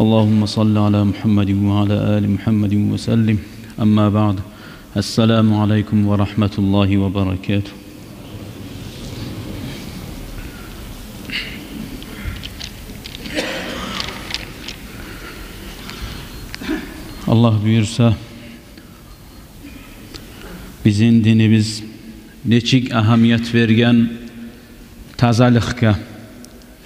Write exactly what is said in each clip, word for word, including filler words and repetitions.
اللهم صل على محمد وعلى آل محمد وسلم. أما بعد. السلام عليكم ورحمة الله وبركاته. Аллагь буюрса, бизин динибиз нечик агьамият берген тазалыкъгъа,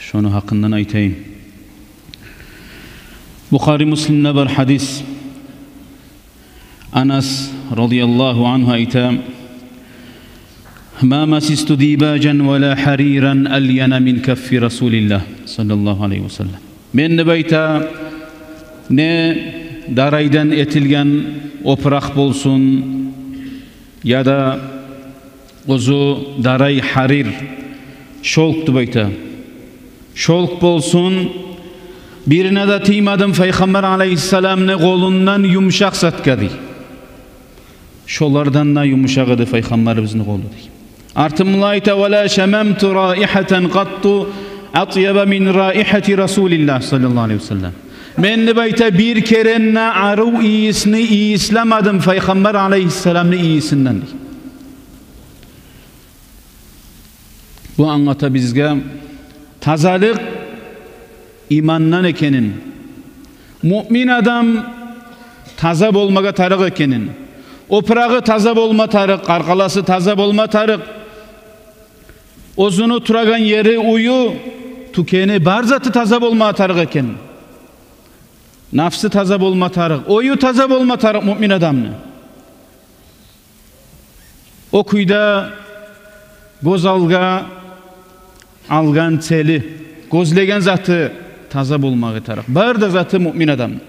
шону гьакъындан айтайым. Бухари, Муслимде бар гьадис. Анас радияллагьу ангьу айта: «ما مسست ديباجا ولا حريرا ألين من كف رسول الله صلى الله عليه وسلم». Мен, деп айта, не дарайдан этилген опуракъ болсун, яда оьзю дарай, гьарир, шёлк, деп айта, шёлк болсун, бирине де тиймедим Пайхаммар алайгьиссаламны къолундан юмшакъ затгъа, дей. Шолардан да юмшакъ эди Пайхаммарыбызны къолу, дей. Артындан айта: «ولا شممت رائحة قط أطيب من رائحة رسول الله صلى الله عليه وسلم». Мен, деп айта, бир керен де арив ийисни ийислемедим Пайхаммар алайгьиссаламны ийисинден, дей. Бу англата бизге тазалыкъ имандан экенин, муъмин адам таза болмагъа тарыкъ экенин, опурагъы таза болма тарыкъ, къаркъарасы таза болма тарыкъ, оьзюню турагъан ери, уьюню тюкени, бар заты таза болма тарыкъ экенин, напсы таза болма тарыкъ, ою таза болма тарыкъ муъмин адамны. О кюйде гёз алгъа алгъан цели, гёзлеген заты таза болмагъа тарыкъ. Бар да заты муъмин адам.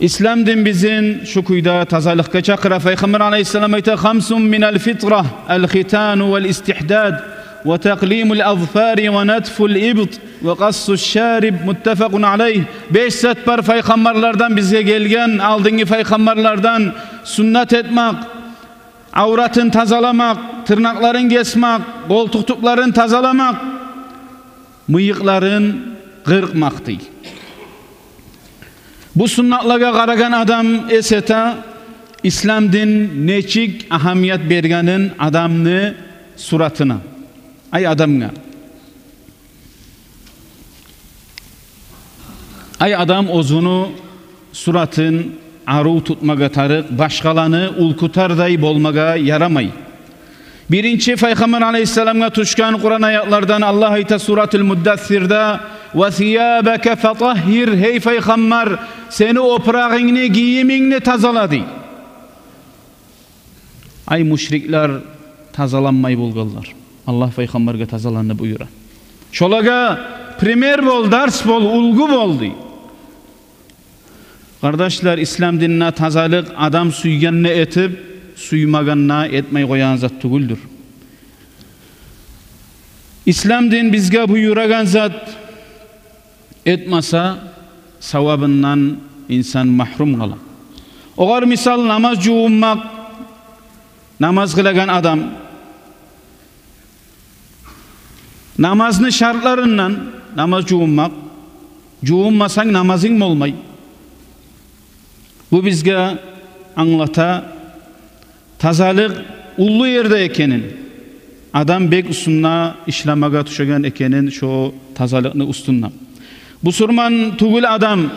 Ислам дин бизин шу кюйде тазалыкъгъа чакъыра. Пайхаммар алайгьиссалам айта: «خمس من الفطرة: الختان والاستحداد وتقليم الأظفار ونتف الإبط وقص الشارب». متفق عليه. Беш зат бар пайхаммарлардан бизге гелген, алдынгъы пайхаммарлардан: суннат этмек, авратын тазаламакъ, тырнакъларын гесмек, къолтукъ тюплерин тазаламакъ, мыйыкъларын къыркъмакъ, дей. Бу суннатлагъа къарагъан адам эс эте, ислам дин нечик агьамият бергенин адамны суратына. Ай адамгъа. Ай адам, оьзюню суратын арив тутмагъа тарыкъ, башгъаланы уьлгютардай болмагъа ярамай. Биринчи Пайхаммар алайгьиссаламгъа тюшген Къуран аятлардан Аллагь айта Суратул Муддассирде: «وثيابك فطهر», гьей Пайхаммар, сени опурагъынгны, гийимингни тазала, дей. Ай мушриклер тазаланмай болгъанлар. Аллагь Пайхаммаргъа тазаланма буюра. Шолагъа пример бол, дарс бол, уьлгю бол, дей. Къардашлар, ислам динде тазалыкъ адам сюйгенни этип, сюймегенни этмей къоягъан зат тюгюлдюр. Ислам дин бизге буюрагъан зат этмесе, савабындан инсан магьрюм къала. Огъар мисал намаз жувунмакъ, намаз къылагъан адам. Намазны шартларындан намаз жувунмакъ. Жувунмасанг, намазынг болмай. Бу бизге англата тазалыкъ уллу ерде экенин, адам бек уьстюнде ишлемеге тюшеген экенин шо тазалыкъны уьстюнде. Бусурман тюгюл адам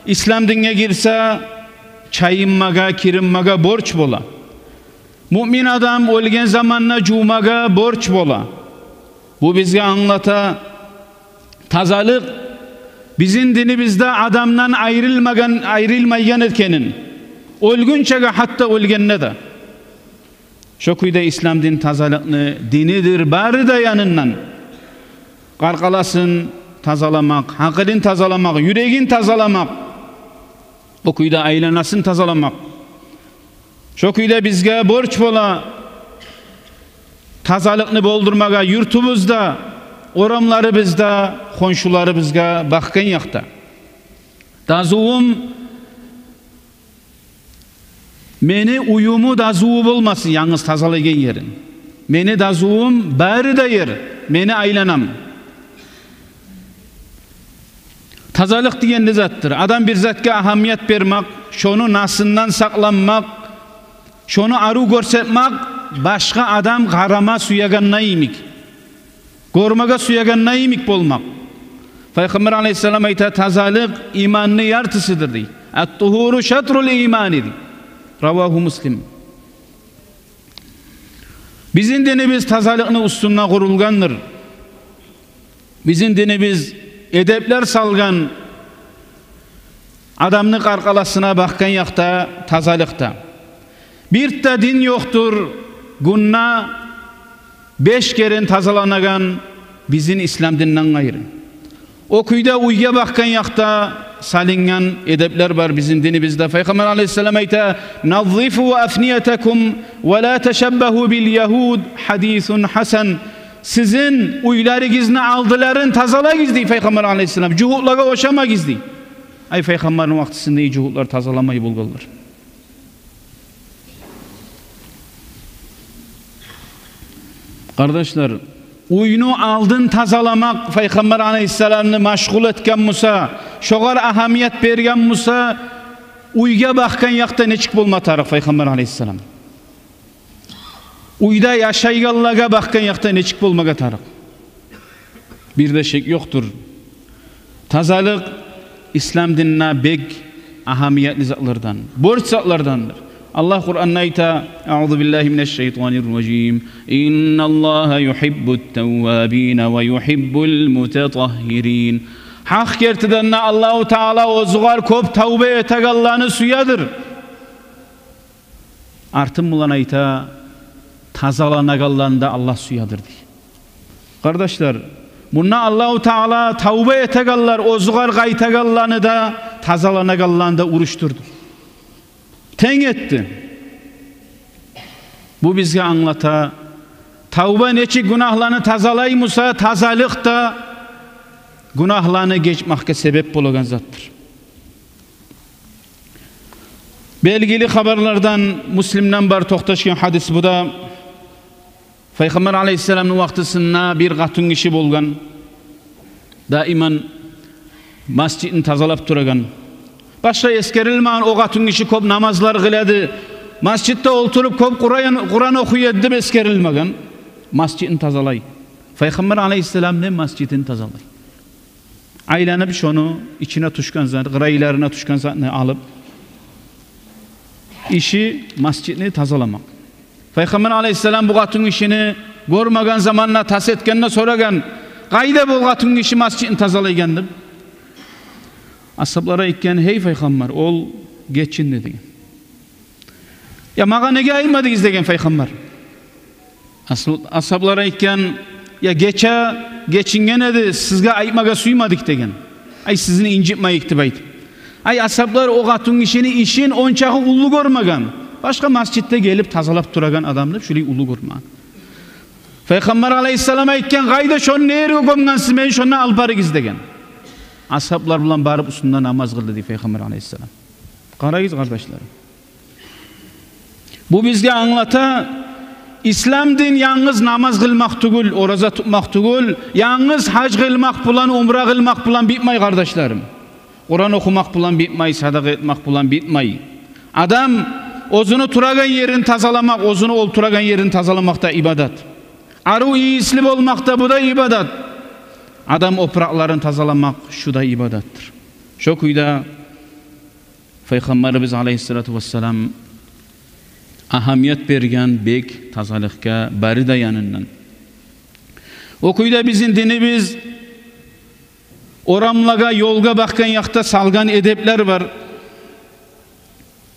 ислам динге гирсе, чайынмагъа, киринмеге борч бола. Муъмин адам оьлген заманда жувмагъа борч бола. Бу бизге англата тазалыкъ бизин динибизде адамдан айрылмагъан, айрылмайгъан экенин, оьлгюнчеге, гьатта оьлгенде де. Шо кюйде ислам дин тазалыкъны динидир бары да янындан. Къаркъарасын тазаламакъ, гьакъылын тазаламакъ, юрегин тазаламакъ, о кюйде айланасын тазаламакъ. Шо кюйде бизге борч бола тазалыкъны болдурмагъа юртубузда, орамларыбызда, хоншуларыбызгъа бакъгъан якъда. Дазувум, мени уьюмню дазуву болмасын янгыз тазалайгъан ерим. Мени дазувум бары да ер, мени айланам. Тазалыкъ деген не затдыр? Адам бир затгъа агьамият бермек, шону насындан сакъланмакъ, шону арив гёрсетмек, башгъа адам къарама сюегенде йимик, гёрмеге сюегенде йимик болмакъ. Пайхаммар алайгьиссалам айта: «Тазалыкъ иманны яртысыдыр», — дей. «Ат-тугьуру шатрул имани», — дей. Равагьу Муслим. Бизин динибиз тазалыкъны уьстюнде къурулгъандыр. Бизин динибиз эдеплер салгъан адамны къаркъарасына бакъгъан якъда тазалыкъда. Бир де дин ёкъдур гюнде беш керен тазаланагъан бизин ислам динден къайры. О кюйде уьйге бакъгъан якъда салынгъан эдеплер бар бизин динибизде. Пайхаммар алайгьиссалам айта: «Наззифу афниятакум ва ла ташаббагьу бил ягьуд». Гьадисун гьасан. Сизин уьйлеригизни алдыларын тазалагъыз, дей Пайхаммар алайгьиссалам. Жугьутлагъа ошамагъыз, дей. Ай, Пайхаммарны вакътисинде жугьутлар тазаламай болгъанлар. Къардашлар, уьйню алдын тазаламакъ Пайхаммар алайгьиссаламны машгъул этген буса, шогъар агьамият берген буса, уьйге бакъгъан якъда нечик болма тарыкъ Пайхаммар алайгьиссалам? Уьйде яшайгъанлагъа бакъгъан якъда нечик болмагъа тарыкъ? Бир де шек ёкъдур, тазалыкъ ислам динде бек агьамиятлы затлардан, борч затлардандыр. Аллагь Къуранда айта: «Аузу биллагьи минаш шайтанир ражим. Инналлагьа югьиббут таввабина ва югьиббул мутатагьгьирин». Гьакъ гертиден де Аллагьу Таала оьзюгер кёп тавба этегенлени сюедир. Артын булан айта: «Тазаланагъанланы да Аллагь сюедир», — дей. Къардашлар, мунда Аллагьу Таала тавба этегенлер, оьзюгер къайтагъанланы да, тазаланагъанланы да урушдурду, тенг этди. Бу бизге англата, тавба нечик гюнагьланы тазалай буса, тазалыкъ да гюнагьланы гечмекге себеп болагъан затдыр. Белгили хабарлардан, Муслимден бар токъташгъан гьадис бу да. Пайхаммар алайгьиссаламны вакътисинде бир къатынгиши болгъан, даиман масжитни тазалап турагъан. Башгъа эсгерилмеген, о къатынгиши кёп намазлар къыла эди, масжитде олтуруп кёп Къуран, Къуран охуй эди деп эсгерилмеген. Масжитни тазалай. Пайхаммар алайгьиссаламны масжитин тазалай. Айланып, шону ичине тюшген зат, къырайларына тюшген затны алып, иши масжитни тазаламакъ. Пайхаммар алайгьиссалам бу къатынгишини гёрмеген заманда, тас этгенде сорагъан: «Къайда бу къатынгиши масжитни тазалайгъан?» — деп. Асгьаблар айтгъан: «Гьей Пайхаммар, ол гечинди», — деген. «Я магъа неге айтмадыгъыз?» — деген Пайхаммар. Асгь-, асгьаблар айтгъан: «Я гече гечинген эди, сизге айтмагъа сюймедик», — деген. «Ай, сизин инжитмейик», — деп айтып. Ай, асгьаблар о къатынгишини ишин ончакъы уллу гёрмеген. Башгъа масжитде гелип тазалап турагъан адамны шулай уллу гёрмеген. Пайхаммар алайгьиссалам айтгъан: «Къайда, шону не ерге гёмгенсиз, мени шондан алып барыгъыз», — деген. Асгьаблар булан барып, уьстюнде намаз къылды, дей Пайхаммар алайгьиссалам. Къарагъыз, къардашларым. Бу бизге англата, ислам дин янгыз намаз къылмакъ тюгюл, ораза тутмакъ тюгюл, янгыз гьаж къылмакъ булан, умра къылмакъ булан битмей, къардашларым. Къуран охумакъ булан битмей, садагъа этмек булан битмей. Адам оьзюню турагъан ерин тазаламакъ, оьзюню олтурагъан ерин тазаламакъ да ибадат. Арив ийисли болмакъ да, бу да ибадат. Адам опуракъларын тазаламакъ, шу да ибадатдыр. Шо кюйде Пайхаммарыбыз алайгьиссалату вассалам агьамият берген бек тазалыкъгъа бары да янындан. О кюйде бизин динибиз орамлагъа, ёлгъа бакъгъан якъда салгъан эдеплер бар.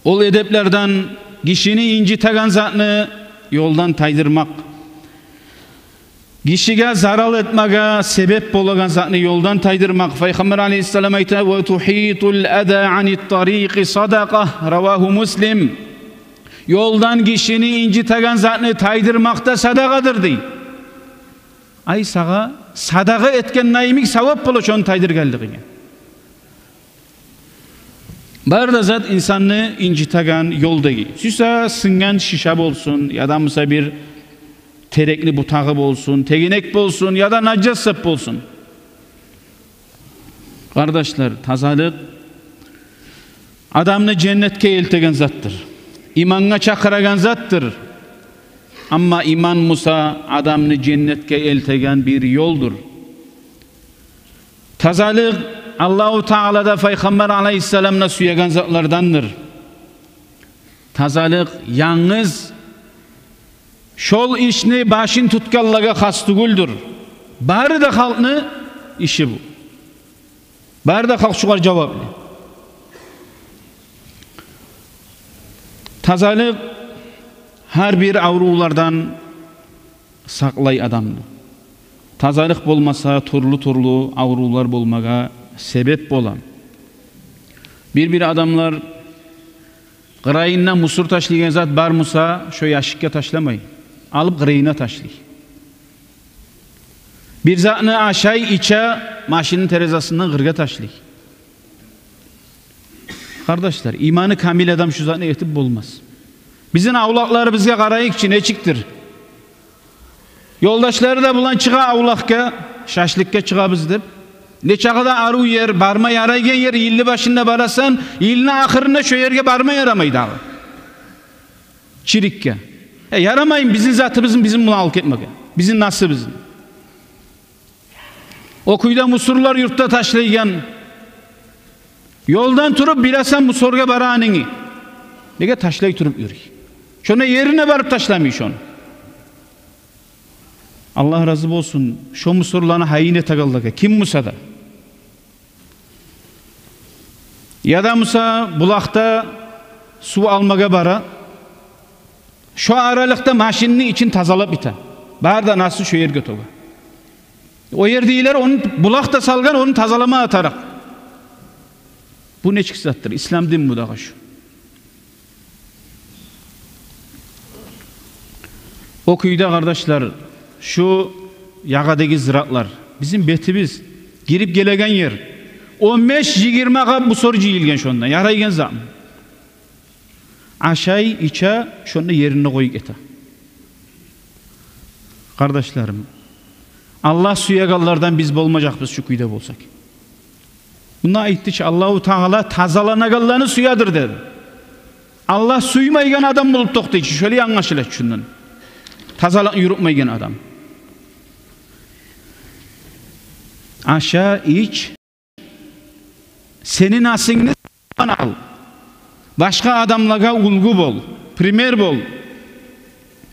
Ол эдеплерден гишини инжитеген затны ёлдан тайдырмакъ. Гишиге зарал этмеге себеп болагъан затны ёлдан тайдырмакъ. Пайхаммар алайгьиссалам айта: «Ва тухитул ада анит тарикъи садакъа». Равагьу Муслим. Ёлдан гишини инжитеген затны тайдырмакъ да садагъадыр, дей. Ай, сагъа садагъа этгенде йимик савап бола шону тайдыргъанлыгъынга. Бары да зат инсанны инжитеген ёлдагъы. Сюйсе сынгъан шиша болсун, яда буса бир терекни бутагъы болсун, тегенек болсун, яда нажас зат болсун. Къардашлар, тазалыкъ адамны женнетге элтеген затдыр. Имангъа чакъырагъан затдыр. Амма иман буса адамны женнетге элтеген бир ёлдур. Тазалыкъ Аллагьу Таала да, Пайхаммар алайгьиссалам да сюеген затлардандыр. Тазалыкъ янгыз шол ишни башын тутгъанлагъа хас тюгюлдюр. Бары да халкъны иши бу. Бары да халкъ шугъар жаваплы. Тазалыкъ гьар бир аврувлардан сакълай адамны. Тазалыкъ болмаса, тюрлю-тюрлю аврувлар болмагъа себеп бола. Бир-бир адамлар къырыйында мусор ташлайгъан зат бар буса, шо ящикге ташламай, алып къырыйына ташлай. Бир затны ашай, иче, машинни терезасындан къыргъа ташлай. Къардашлар, иманы камил адам шу затны этип болмас. Бизин авлакъларыбызгъа къарайыкъчы, нечикдир? Ёлдашлары да булан чыгъа авлакъгъа, шашлыкъгъа чыгъабыз деп. Нечакъы да арив ер, барма ярайгъан ер, йылны башында барасан, йылны ахырында шо ерге барма ярамай дагъы. Чирикге. Э, ярамаймы бизин затыбызны бизин булан алып гетмеге? Бизин насыбызны. О кюйде мусорлар юртда ташлайгъан. Ёлдан туруп биласан мусоргъа барагъанынгны. Неге ташлай туруп юрюй? Шону ерине барып ташламай шону. Аллагь рази болсун шо мусорланы гьайын этегенлеге, ким буса да. Яда буса булакъда сув алмагъа бара. Шо аралыкъда машинни ичин тазалап бите. Бары да насы шо ерге тёге. О ердегилер ону, булакъ да салгъан, ону тазалама тарыкъ. Бу нечик затдыр? Ислам дин бу дагъы шу. О кюйде, къардашлар, шу ягъадагъы зиратлар, бизин бетибиз, гирип гелеген ер, он беш-йигирма къап мусор жыйылгъан шонда, ярайгъан затмы? Ашай, иче, шонда ерине къоюп гете. Къардашларым, Аллагь сюегенлерден биз болмажакъбыз шу кюйде болсакъ. Мунда айтды чы, Аллагьу Таала тазаланагъанланы сюедир деди. Аллагь сюймейген адам болуп токътай чы, шолай англашыла чы шундан. Тазалыкъ юрютмейген адам. Аша, ич, сени насынгны ал. Башгъа адамлагъа уьлгю бол, пример бол.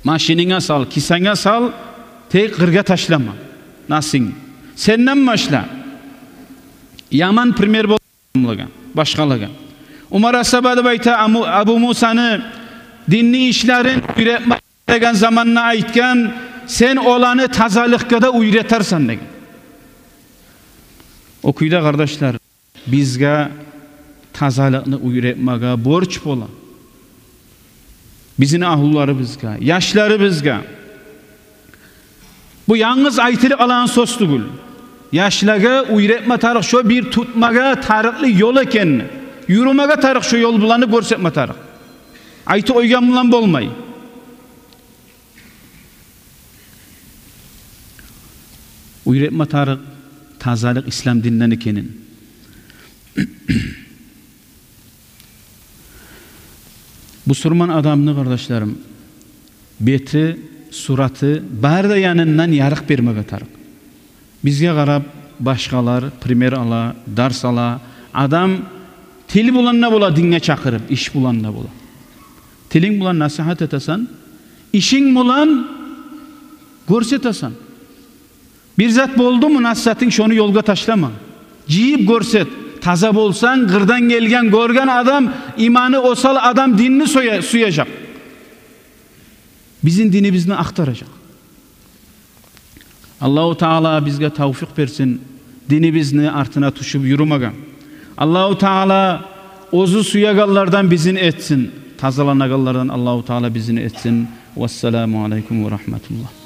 Машининге сал, кисанга сал, тек къыргъа ташлама насынгны. Сенден башла. Яман пример бол адамлагъа, башгъалагъа. Умар асгьаба деп айта, Аму-, Абу Мусаны динни ишлерин уьйретме деген заманда айтгъан: «Сен оланы тазалыкъгъа да уьйретерсен», — деген. О кюйде, къардашлар, бизге тазалыкъны уьйретмеге борч бола. Бизин агьлюлерибизге, яшларыбызгъа. Бу янгыз айтылып къалагъан сёз тюгюл. Яшлагъа уьйретме тарыкъ шо бир тутмагъа тарыкълы ёл экенни, юрюмеге тарыкъ шо ёл буланы гёрсетме тарыкъ. Айтып къойгъан булан болмай. Уьйретме тарыкъ тазалыкъ ислам динден экенин. Бусурман адамны, къардашларым, бети, сураты бары да янындан ярыкъ бермеге тарыкъ. Бизге къарап башгъалар пример ала, дарс ала. Адам тил булан да бола динге чакъырып, иш булан да бола. Тилинг булан насигьат этесен, ишинг булан гёрсетесен. Бир зат болдуму, нас затынг, шону ёлгъа ташлама. Жыйып гёрсет. Таза болсанг, къырдан гелген, гёрген адам, иманы осал адам динни сюе-, сюежек. Бизин динибизни ахтаражакъ. Аллагьу Таала бизге тавфикъ берсин динибизни артына тюшюп юрюмеге. Аллагьу Таала оьзю сюегенлерден бизин этсин. Тазаланагъанлардан Аллагьу Таала бизин этсин. Вассаламу алайкум ва рагьматуллагь.